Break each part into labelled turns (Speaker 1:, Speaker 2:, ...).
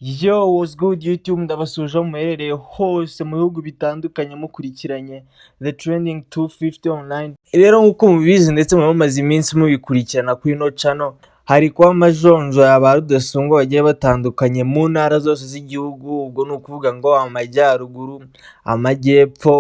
Speaker 1: Yo, what's good YouTube? Ndabasuhuje aho muherereye hose mu bihugu bitandukanye mukurikiranye The Trending 250 Online. Rero nk'uko mubizi ndetse muba mumaze iminsi mubikurikirana kuri ino channel, hari kuba amajonjora ba rudasumbwa bagiye batandukanye mu ntara zose z'igihugu. Ubwo ni ukuvuga ngo amajyaruguru, amajyepfo,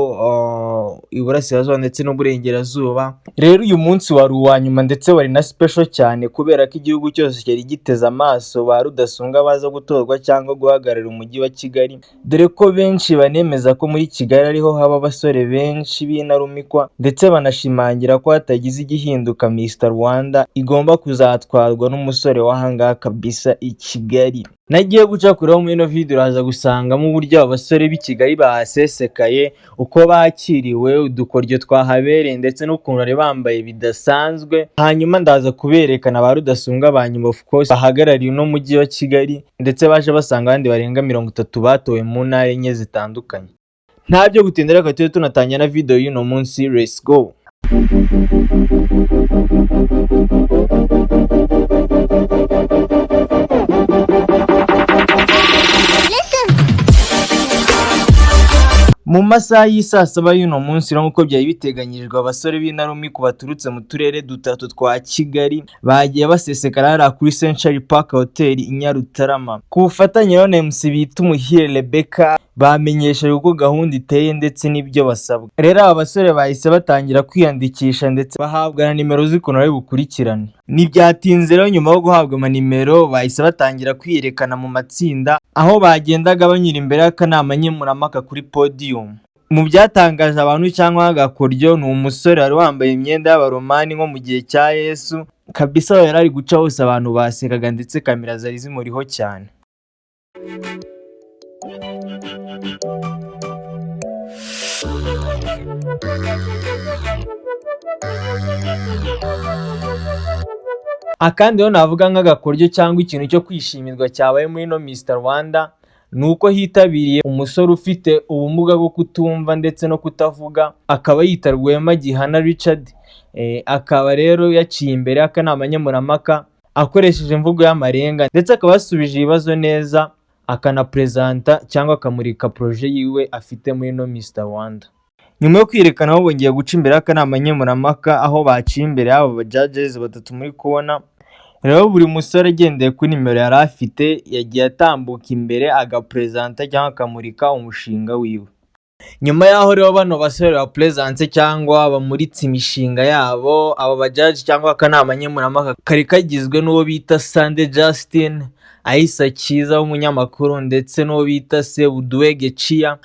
Speaker 1: iburasirazuba ndetse n'uburengerazuba. Rero uyu munsi wari uwa nyuma ndetse wari na special cyane, kubera ko igihugu cyose cyari giteze amaso ba rudasumbwa baza gutorwa cyangwa guhagararira umujyi wa Kigali, dore ko benshi banemeza ko muri Kigali ariho haba abasore benshi b'intarumikwa, ndetse banashimangira ko hatagize igihinduka Mr Rwanda igomba kuzatwarwa n'umusore w'ahangaha kabisa i Kigali. Nagiye guca kure muri ino video, uraza gusangamo uburyo abo basore b'i Kigali bahasesekaye, uko bakiriwe, udukoryo twahabereye ndetse n'ukuntu bari bambaye bidasanzwe. Hanyuma ndaza kuberekana ba rudasumbwa ba nyuma, of course, bahagarariye uno mujyi wa Kigali, ndetse baje basanga abandi barenga 30 batowe mu ntara enye zitandukanye. Nta byo gutinda, reka tujye tunatangira na video y'uno munsi. Let's go! Mu masaha y'i 7:00 y'uno munsi rero, nk'uko byari biteganyijwe, abasore b'intarumikwa baturutse mu turere dutatu twa Kigali bagiye basesekara hariya kuri Century Park Hotel i Nyarutarama. Ku bufatanye rero na MC bita Umuhire Rebecca, bamenyesheje uko gahunda iteye ndetse n'ibyo basabwa. Rero aba basore bahise batangira kwiyandikisha ndetse bahabwa na nimero z'ukuntu bari bukurikirane. Ntibyatinze rero, nyuma yo guhabwa amanimero bahise batangira kwiyerekana mu matsinda, aho bagendaga banyura imbere y'akanama nkemurampaka kuri podium. Mu byatangaje abantu cyangwa agakoryo ni umusore wari wambaye imyenda y'abaromani nko mu gihe cya Yesu kabisa. Aho yari ari guca hose abantu basekaga ndetse kamera zari zimuriho cyane. Akandi rero navuga nk'agakoryo cyangwa ikintu cyo kwishimirwa cyabaye muri ino Mr Rwanda ni uko hitabiriye umusore ufite ubumuga bwo kutumva ndetse no kutavuga, akaba yita Rwema Gihana Richard. Akaba rero yaciye imbere y'akanama nkemurampaka akoresheje imvugo y'amarenga, ndetse akaba yasubije ibibazo neza, akanaperezanta cyangwa akamurika projet yiwe afite muri ino Mr Rwanda. Nyuma yo kwiyerekana aho bongeye guca imbere y'akanama nkemurampaka, aho baciye imbere y'abo ba judges batatu muri kubona. Rero buri musore agendeye kuri nimero yari afite yagiye atambuka imbere agaperezanta cyangwa akamurika umushinga wiwe. Nyuma y'aho rero bano basore baperezanse cyangwa bamuritse imishinga yabo, aba ba judge cyangwa akanama nkemurampaka kari kagizwe n'uwo bita Sande Justin, Aissa Cyiza w'umunyamakuru ndetse n'uwo bita Sebuduwege Chia,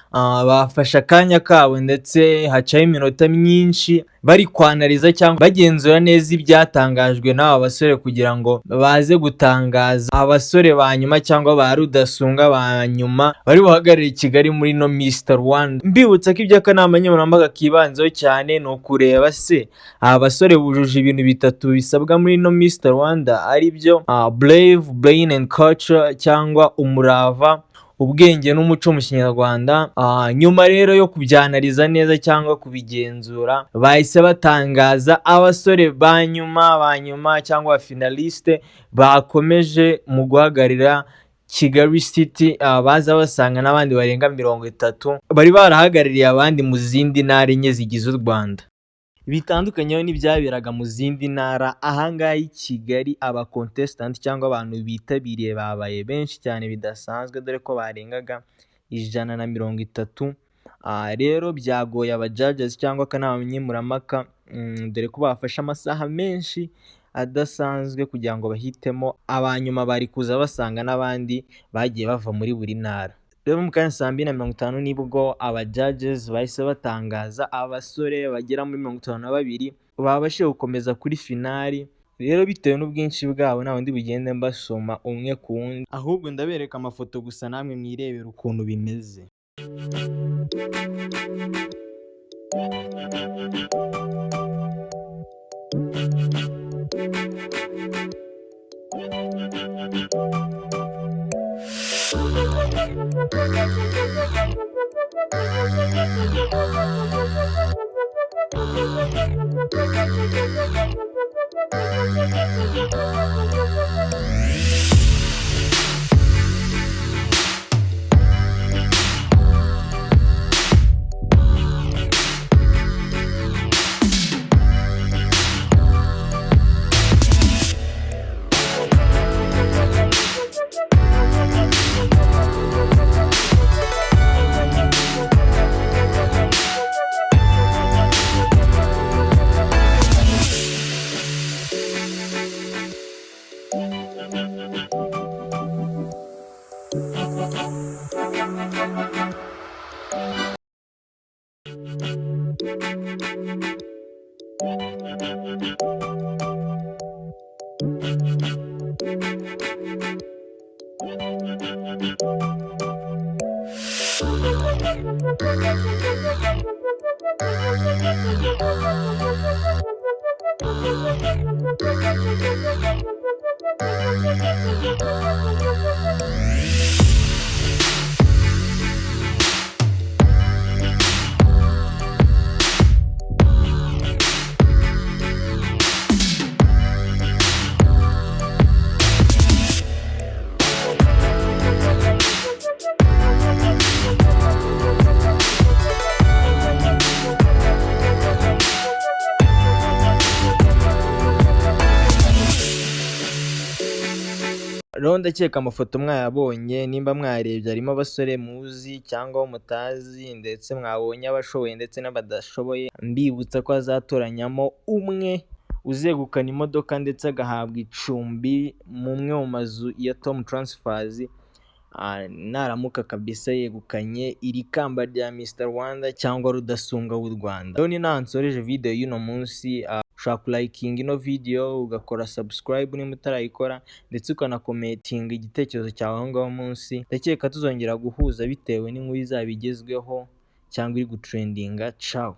Speaker 1: bafashe akanya kabo ndetse hacaho iminota myinshi bari kwanariza cyangwa bagenzura neza ibyatangajwe n'aba basore, kugira ngo baze gutangaza abasore ba nyuma cyangwa ba rudasumbwa ba nyuma bari buhagararire Kigali muri ino Mr Rwanda. Mbibutsa ko ibyo akanama nkemurampaka kibanzeho cyane ni ukureba se aba basore bujuje ibintu bitatu bisabwa muri ino Mr Rwanda, ari byo brave, brain and culture, cyangwa umurava, ubwenge n'umuco mu Kinyarwanda. Nyuma rero yo kubyanariza neza cyangwa kubigenzura, bahise batangaza abasore ba nyuma ba nyuma cyangwa finaliste bakomeje mu guhagararira Kigali City, baza basanga n'abandi barenga 30 bari barahagarariye abandi mu zindi ntara enye zigize u Rwanda. Bitandukanye n'ibyaberaga mu zindi ntara, ahangaha i Kigali aba contestant cyangwa abantu bitabiriye babaye benshi cyane bidasanzwe, dore ko barengaga 130. Rero byagoye aba judges cyangwa akanama nkemurampaka, dore ko bafashe amasaha menshi adasanzwe kugira ngo bahitemo abanyuma bari kuza basanga n'abandi bagiye bava muri buri ntara. Rero mu kanya 2:50 nibwo aba judges bahise batangaza abasore bagera muri 52 babashije gukomeza kuri finali. Rero bitewe n'ubwinshi bwabo nta wundi bugende mbasoma umwe ku wundi, ahubwo ndabereka amafoto gusa namwe mwirebera ukuntu bimeze. Rero ndakeka amafoto mwayabonye, nimba mwayarebye harimo abasore muzi cyangwa abo mutazi, ndetse mwabonye abashoboye ndetse n'abadashoboye. Mbibutsa ko hazatoranyamo umwe uzegukana imodoka ndetse agahabwa icumbi mu mwe mu mazu ya Tomu Taransifazi, naramuka kabisa yegukanye iri kamba rya Mr Rwanda cyangwa Rudasumbwa w'u Rwanda. Rero ni naha nsoreje video y'uno munsi. Ushobora kulayikinga ino video, ugakora subscribe niba utarayikora, ndetse ukanakomentinga igitekerezo cyawe aho ngaho munsi. Ndakeka tuzongera guhuza bitewe n'inkuru izaba igezweho cyangwa iri gutrendinga. Ciao.